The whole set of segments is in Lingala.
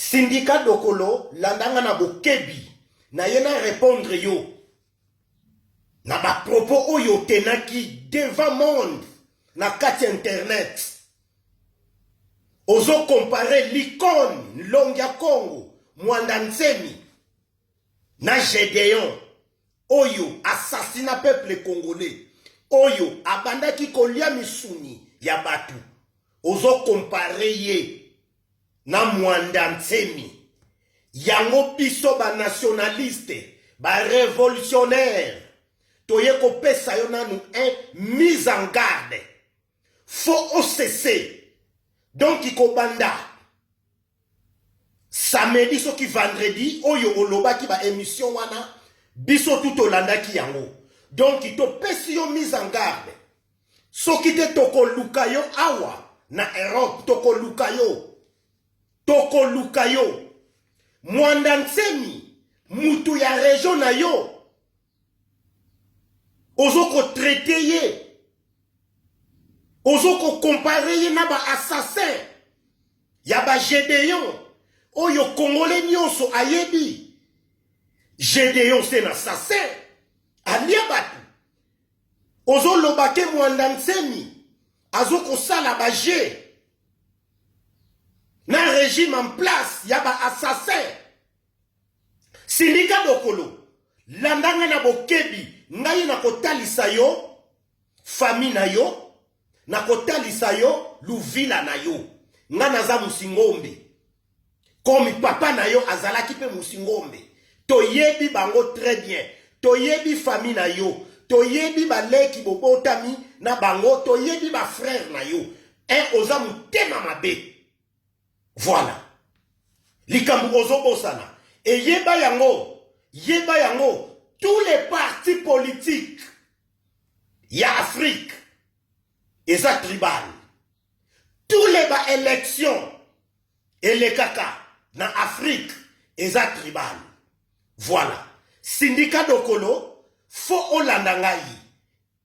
Sindika Dokolo, landa nga na bokebi, na ye na repondre yo na ba propos oyo otenaki devant monde na kati ya internet. Ozo comparer l'icône Nlongi ya Congo Mwanda Nsemi na Gedeon oyo assassina peuple congolais, oyo abandaki kolia misuni ya batu. Ozo comparer ye na Mwanda Nsemi. Yango biso ba nationaliste, ba revolutionnaire, toye kopesa yo nanu un mise en garde. Faut ocese. Donc kobanda samedi soki vendredi oyo olobaki ba emission wana, biso tu tolandaki yango. Donc topesi yo mise en garde. Soki te tokoluka yo awa na Europe, tokoluka yo. Tokoluka yo. Mwanda Nsemi, mutu ya region na yo, ozo ko traiter ye, ozo ko comparer ye na ba assassin ya ba Gedeon oyo Congolais nyonso ayebi. Gedeon c'est un assassin, alia batu. Ozo loba ke Mwanda Nsemi azo kosala ba jeu na régime en place ya ba assassin. Sindika Dokolo, landa nga na bokebi, ngai na kotalisa yo famille na yo, na kotalisa yo luvila na yo. Nga naza musingombe. Comme papa na yo azalaki pe musingombe. Toyebi bango très bien. Toyebi famille na yo. Toyebi baleki bobotami na bango. Toyebi ba frère na yo. Un oza mutema mabe. Voilà. Likambo ozobosana. Et yeba yango, yeba yango, tous les partis politiques ya Afrique eza tribal. Tous les ba élections elekaka na Afrique eza tribal. Voilà. Sindika Dokolo, faut olanda ngai.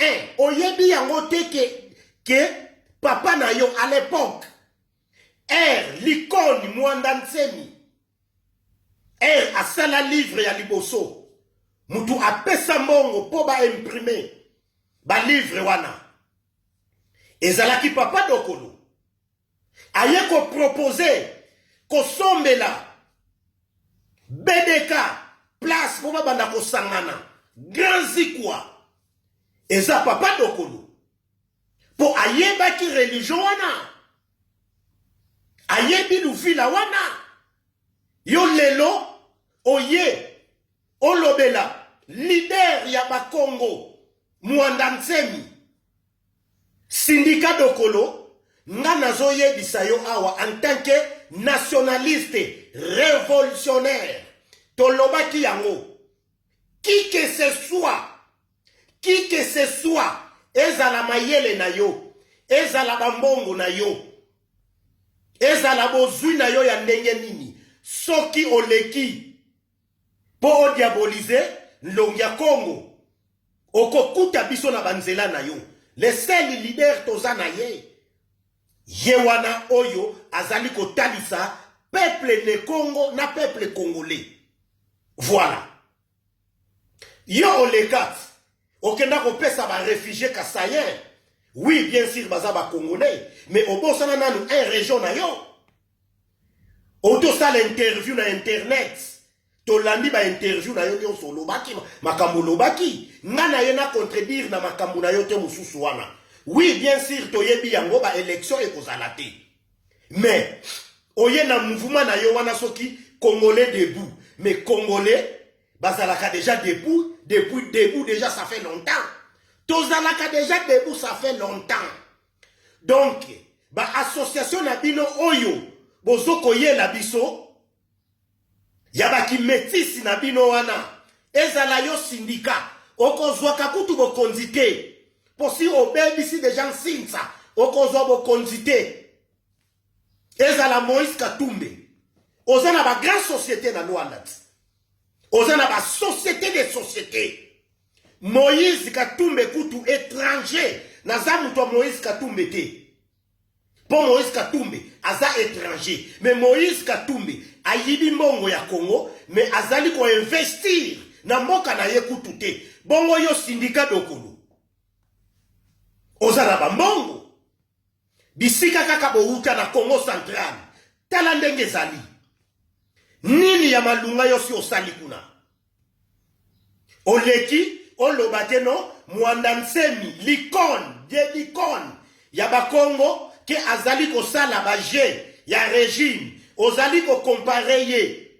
Un, oyebi yango te ke papa na yo à l'époque, R Likoni Mwanda Nsemi, R asala livre ya liboso, mutu apesa mbongo po ba imprimer ba livre wana. Ezalaki papa Dokolo. Aye ko proposer kosombela BDK place po babanda kosangana Grand Zikwa. Eza papa Dokolo. Po ayebaki religion wana, ayebi luvila wana. Yo lelo oye olobela leader ya Bakongo Mwanda Nsemi, Sindika Dokolo, nga nazoyebisa yo awa en tant que nationaliste révolutionnaire, tolobaki yango, qui que ce soit, qui que ce soit, ezala mayele na yo, ezala bambongo na yo, ezala bozwi na yo ya ndenge nini, soki oleki po odiabolize nlongi ya Congo, okokuta biso na banzela na yo. Le seul leader toza na ye, ye wana oyo azali kotalisa peuple ne Congo na peuple congolais. Voilà. Yo olekat, okenda kopesa ba réfugiés kasaïens. Oui, bien sûr, baza ba congolais, mais obosana nanu un région na yo. Otosala interview na internet. Tolandi ba interview na yo nyonso olobaki makambo olobaki, nga na ye na contredire na makambo na yo te mosusu wana. Oui, bien sûr, toyebi yango ba élection ekozala te. Mais oye na mouvement na yo wana soki congolais debout, mais congolais bazalaka déjà debout depuis debout déjà ça fait longtemps. Tozalaka déjà debout ça fait longtemps. Donc ba association na bino oyo bozo koyela biso ya bakimetisi na bino wana, ezala yo sindika okozwaka kutu bokonzi te, po si obebisi deja nsinsa okozwa bokonzi te. Ezala Moïse Katumbi, oza na ba grande société na Luanda, oza na ba société de société. Moïse Katumbi kutu étranger, naza moto ya Moïse Katumbi te, po Moïse Katumbi aza étranger, mais Moïse Katumbi aye Ayibi mbongo ya Congo mais azali ko investir na mboka na ye kutu te. Bongo yo Sindika Dokolo oza na ba mbongo bisika kaka bowuta na Congo central, tala ndenge ezali nini ya malunga yo si osali kuna oleki oloba te no Mwanda Nsemi l'icône de l'icône ya bakongo ke azali kosala ba jeu ya régime, ozali ko comparer ye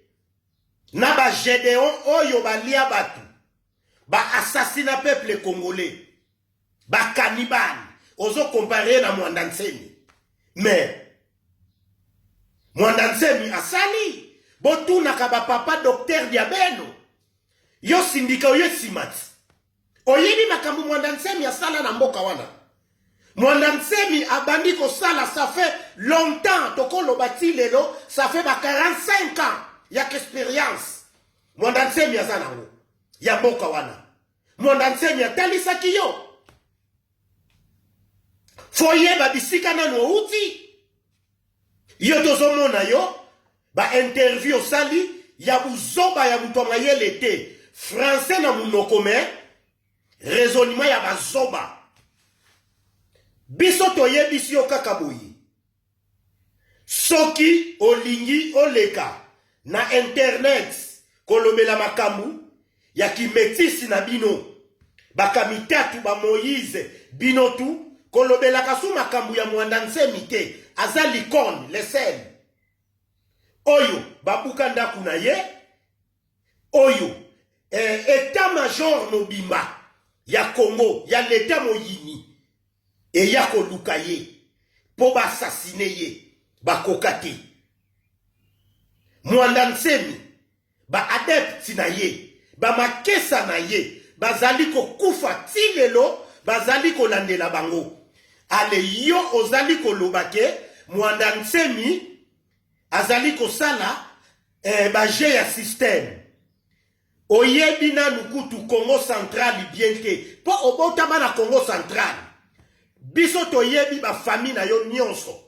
na ba Gedeon oyo balia bato ba assassina peuple congolais, ba cannibale, ozo comparer ye na Mwanda Nsemi. Mais Mwanda Nsemi asali botunaka ba papa docteur Diabeno, yo sindika oye simati oyebi makambo Mwanda Nsemi asala na mboka wana. Mwanda Nsemi abandi kosala ça fait longtemps, tokoloba ti lelo ça fait ba 45 ans ya expérience Mwanda Nsemi aza nango ya mboka wana. Mwanda Nsemi atalisaki yo foyeba bisika nanu outi yo, tozomona yo ba interview osali ya buzoba ya moto ya mayele te, français na monoko mais raisonnement ya bazoba. Biso toyebisi yo kaka boye, soki olingi oleka na internet kolobela makambo ya kimetisi na bino bakamitatu ba Moïse bino tu kolobelaka su makambo ya Mwanda Nsemi te, aza l'icône le sel oyo babuka ndako na ye oyo état major mobimba ya Congo ya leta moyini eya koluka ye mpo baassassiner ye, bakoka te. Mwanda Nsemi, baadepte na ye, bamakesa na ye bazali kokufa ti lelo, bazali kolandela bango. Ale yo ozali koloba ke Mwanda Nsemi azali kosala baje ya système. Oyebi nanu kutu Congo central bien te mpo obotama na Congo central. Biso toyebi bafamille na yo nyonso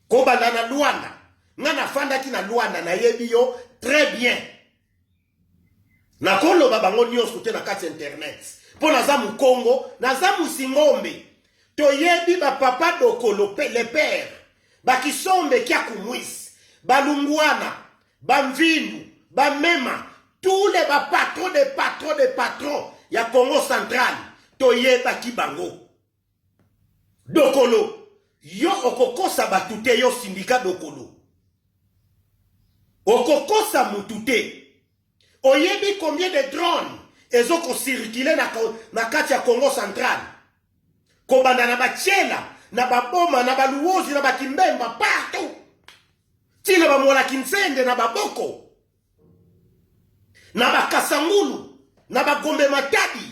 kobanda na Luanda. Nga nafandaki na Luanda, nayebi yo très bien. Nakoloba bango nyonso te na kati ya internet mpo naza mokongo, naza musingombe. Toyebi bapapa Dokolo le père, bakisombe kiakumwisi, balungwana, bamvindu, bamema, tous les bapatron de patron de patron ya Congo central toyebaki bango. Dokolo, yo okokosa bato te, yo Sindika Dokolo okokosa mutu te. Oyebi combien de drone ezokocirculer na kati ya Congo central, kobanda na batiela, na baboma, na baluozi, na bakimbemba, partout ntina bamwalaki nzende, na baboko, na bakasangulu, na bagombe matadi,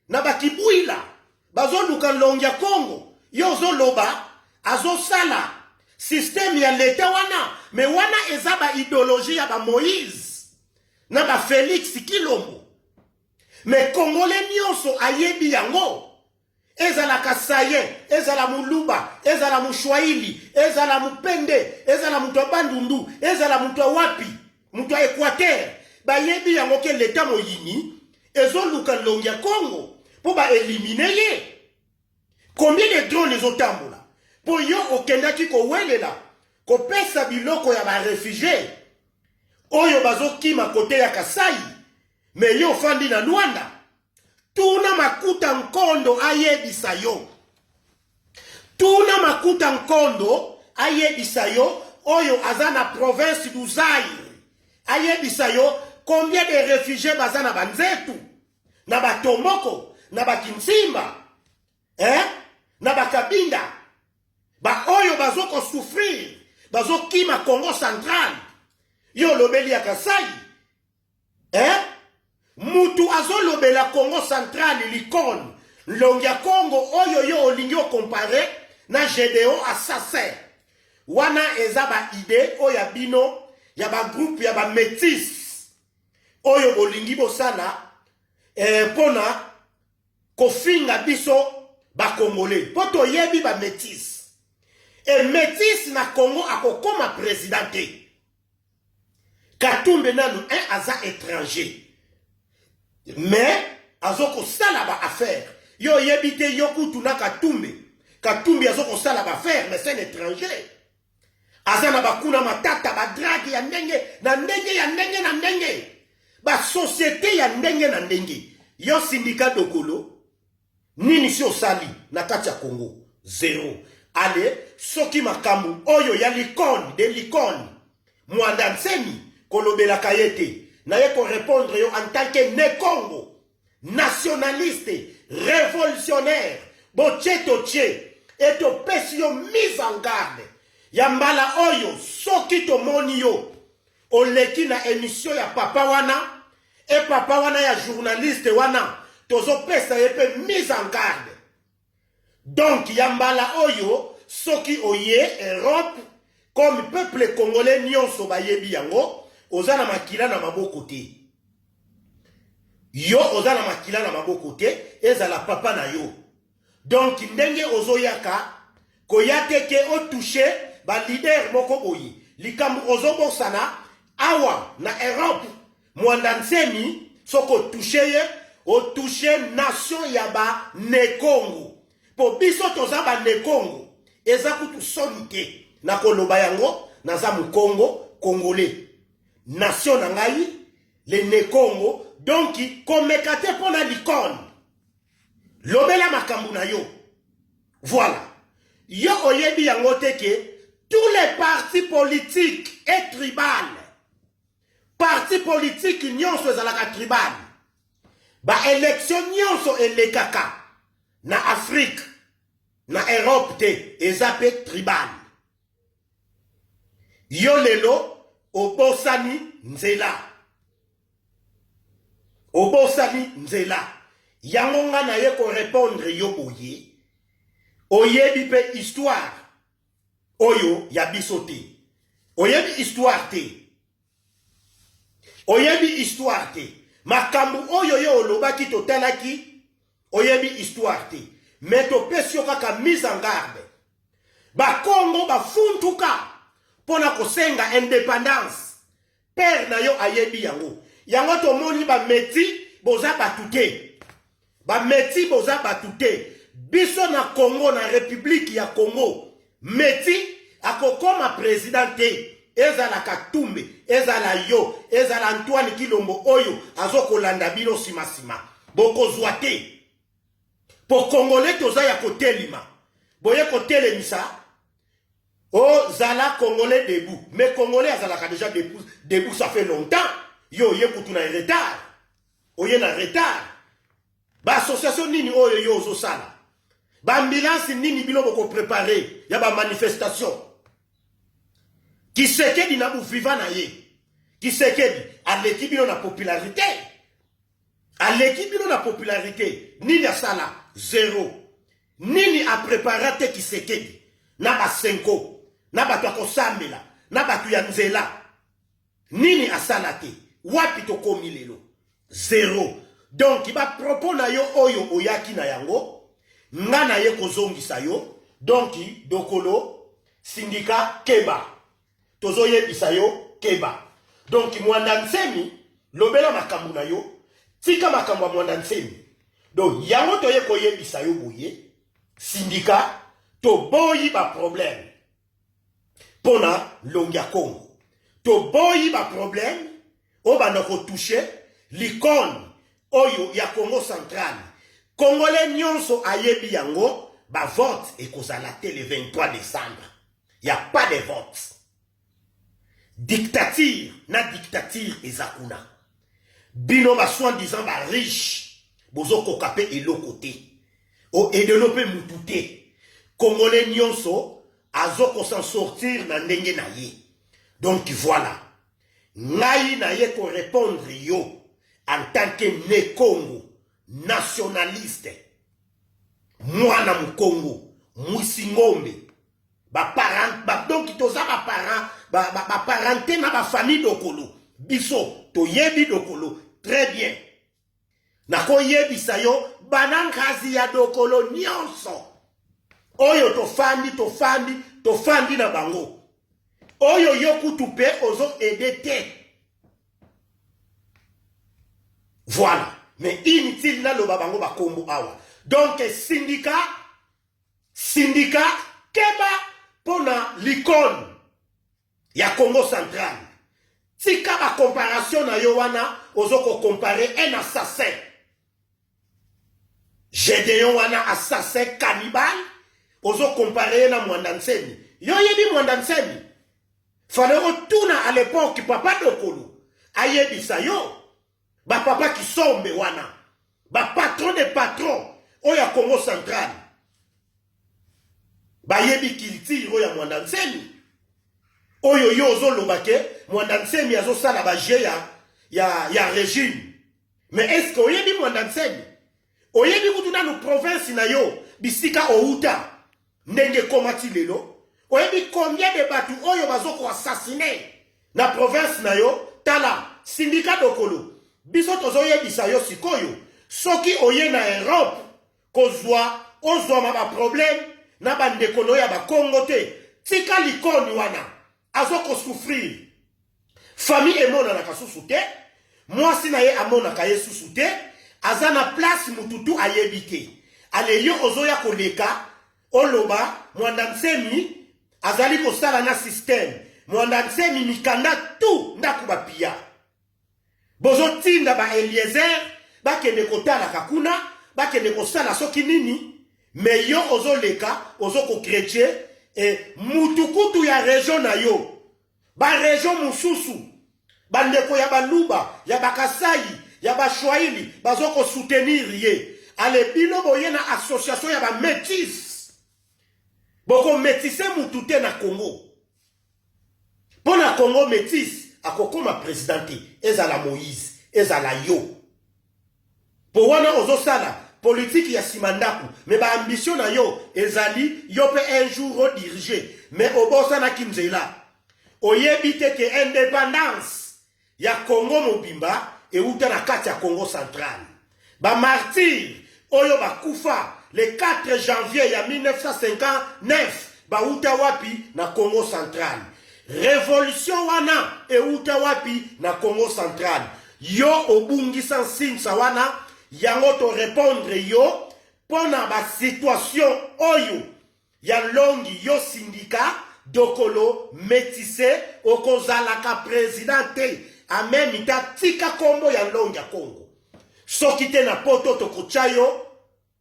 na bakibwila, bazoluka nlongi ya Congo. Yo ozoloba azosala système ya leta wana, mais wana eza baidéologie ya bamoïse na bafélix Kilombo. Mais congolais nyonso ayebi yango, ezala kasayen, ezala moluba, ezala moshwahili, ezala mopende, ezala moto ya Bandundu, ezala moto ya wapi, moto ya Équateur, bayebi yango ke leta moyini ezoluka nlongi ya Congo mpo baéliminer ye. Combien de drone ezotambola mpo yo okendaki kowelela kopesa biloko ya baréfugiés oyo bazokima kote ya Kasai, mais yo ofandi na Luanda? Tuna Makuta Nkondo ayebisa yo, tuna Makuta Nkondo ayebisa yo, oyo aza na province du Zaire, ayebisa yo combien de réfugiés baza na banzetu, na batomoko, na bakinsimba, eh? Na bakabinda, baoyo bazokosouffrir, bazokima Congo central. Yo olobeli ya Kasai, eh? Mutu azolobela Congo central, l'icône nlongi ya Congo oyo yo olingi ocomparer na Gédéon assassin wana, eza baidée oyo ya bino ya bagroupe ya bamétis oyo bolingi bosala mpona kofinga biso bakongolais, mpo toyebi bamétis e métis na Congo akokoma président te. Katumbi nanu un aza étranger, mais azokosala ba affaire. Yo oyebi te, yo kutu na Katumbi. Katumbi azokosala ba affaire, mais c'est un étranger. Aza na bakuna matata, badrague ya ndenge na ndenge ya ndenge na ndenge, basociété ya ndenge na ndenge. Yo Sindika Dokolo, nini si osali na kati ya Congo? Zero. Ale, soki makambo oyo ya l'icône de l'icône Mwanda Nsemi, kolobelaka ye te. Naye korépondre yo en tant que Nekongo, nationaliste révolutionnaire. Botie totie e topesi yo mise en garde ya mbala oyo. Soki tomoni yo oleki na émission ya papa wana, e papa wana ya journaliste wana, tozopesa ye mpe mise en garde. Donc ya mbala oyo, soki oye Europe, comme peuple congolais nyonso bayebi yango, oza na makila na maboko te. Yo oza na makila na maboko te, ezala papa na yo. Donc ndenge ozoyaka koya te ke otouche baleader moko boye, likambo ozobosana awa na Europe, Mwanda Nsemi, soki otouche ye, otouche nation ya Banekongo, mpo biso toza Banekongo. Eza kutu soni te na koloba yango. Naza Mokongo, congolais, nation na ngai le Nekongo. Donc komeka te mpo na l'icône. Lobela makambo na yo. Voilà, yo oyebi yango te ke tous les partis politiques et tribal. Parti politique nyonso ezalaka tribal. Baélection nyonso elekaka na Afrique, na Europe te, eza mpe tribal. Yo lelo obosani nzela, obosani nzela yango. Nga naye korépondre yo boye: oyebi mpe histoire oyo ya biso te, oyebi histoire te, oyebi histoire te. Makambo oyo yo olobaki, totalaki, oyebi histoire te, mais topesi yo kaka mise en garde. Bakongo bafuntuka mpo na kosenga indépendance. Père na yo ayebi yango. Yango tomoni bamétis boza bato te, bamétis boza bato te. Biso na Congo, na République ya Congo, métis akokoma président te. Ezala Katumbi, ezala yo, ezala Antoine Kilombo oyo azokolanda bino nsima-nsima, bokozwa te, po congolais toza ya kotelima. Boye kotelemisa ozala congolais debout, mais congolais azalaka déjà debout, debout ça fait longtemps. Yo oye kutu na retard, oye na retard. Baassociation nini oyo yo ozosala? Baambulance nini bino bokoprépare ya bamanifestation? Tshisekedi na buviva na ye, Tshisekedi aleki bino na popularité, aleki bino na popularité. Nini asala? Zero. Nini aprépara te Tshisekedi na basenko, na bato ya kosambela, na bato ya nzela? Nini asala te? Wapi tokomi lelo? Zero. Donc bapropos na yo oyo oyaki na yango, nga na ye kozongisa yo. Donc Dokolo Sindika, keba, tozoyebisa yo, keba. Donc Mwanda Nsemi, lobela makambo na yo, tika makambo ya Mwanda Nsemi. Donc yango toye koyebisa yo boye, Sindika: toboyi baproblème mpo na longi ya Congo, toboyi baproblème oyo banda kotouche l'icône oyo ya Congo Central. Congolais nyonso ayebi yango, bavote ekozala te le 23 décembre. Ya pas de vote. Dictature na dictature eza kuna. Bino basoi-disant bariche, bozokoka mpe eloko te, oedelo mpe mutu te. Congolais nyonso azokosan sortir na ndenge na ye. Donc voilà, ngai naye korépondre yo en tant que Nekongo nationaliste, mwana Mokongo, mwisi ngombe, baparent ba, donc toza baparent, baparenté na bafamille Dokolo. Biso toyebi Dokolo très bien. Nakoyebisa yo, bana nkazi ya Dokolo nyonso oyo tofandi, tofandi, tofandi na bango, oyo yo kutu mpe ozoaider te. Voilà. Mais inutile naloba bango bakombo awa. Donc syndicat, syndicat keba pona l'icône ya Congo central. Tika ba comparaison na yo wana ozo ko comparer un assassin. Gédéon wana assassin cannibale ozo comparer ye na Mwanda Nsemi. Yo yebi Mwanda Nsemi? Fallait otuna à l'époque papa Dokolo ayebisa yo ba papa Kisombe wana ba patron de patron oyo ya Congo central bayebi culture oyo ya Mwanda Nsemi oyo yo ozoloba ke Mwanda Nsemi azosala ba jeu ya, ya, ya régime. Mais est-ce que oyebi Mwanda Nsemi? Oyebi kutu nanu province na yo bisika outa ndenge ekoma ti lelo? Oyebi combien de bato oyo bazo ko assassiner na province na yo? Tala Sindika Dokolo, biso tozoyebisa yo sikoyo, soki oye na Europe kozwa ozwama ba problème na bandeko na yo ya bakongo te, tika likoni wana azo ko souffrir. Famille emonanaka susu te, mwasi na ye amonaka ye susu te, aza na place mututu ayebi te. Ale yo ozoya koleka oloba Mwanda Nsemi azali kosala na système. Mwanda Nsemi mikanda tout ndaku bapia. Bozotinda ba Eliezer bakende kotalaka kuna, bakende kosala soki nini, mais yo ozoleka ozo ko chrétien e mutu kutu ya region na yo. Ba region mususu bandeko ya baluba ya bakasai ya baswahili bazo ko soutenir ye. Ale bino boye na association ya ba métis, boko métisse mutu te na Congo. Mpo na Congo métis akokoma président te, ezala Moïse ezala yo. Po wana ozosala politique ya sima ndaku, mais ba ambition na yo ezali yo pe un jour o diriger, mais obosanaki nzela. Oyebi te ke indépendance ya Congo mobimba euta na kati ya Congo central. Ba martyrs oyo bakufa le 4 janvier ya 1959 bauta wapi? Na Congo central. Revolution wana euta wapi? Na Congo central. Yo obungisa nsinsa wana, yango to répondre yo pona ba situation oyo ya longi. Yo Sindika Dokolo métissé, okozalaka président te. Amemi ta tika kombo ya longi ya Congo. Soki te na poto tokotya yo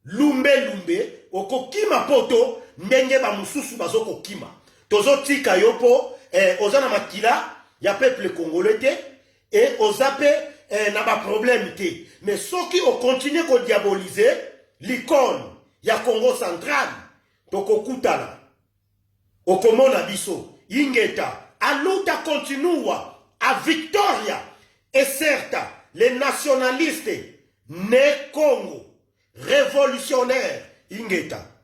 lumbe lumbe, okokima poto ndenge ba mususu bazokokima. Tozotika yo po oza na makila ya peuple congolais te e oza pe na ba problème te. Mais soki okontinue kodiaboliser l'icône ya Congo central, tokokutana, okomona biso. Ingeta, a luta continua, a victoria è certa, les nationalistes ne Congo révolutionnaire. Ingeta.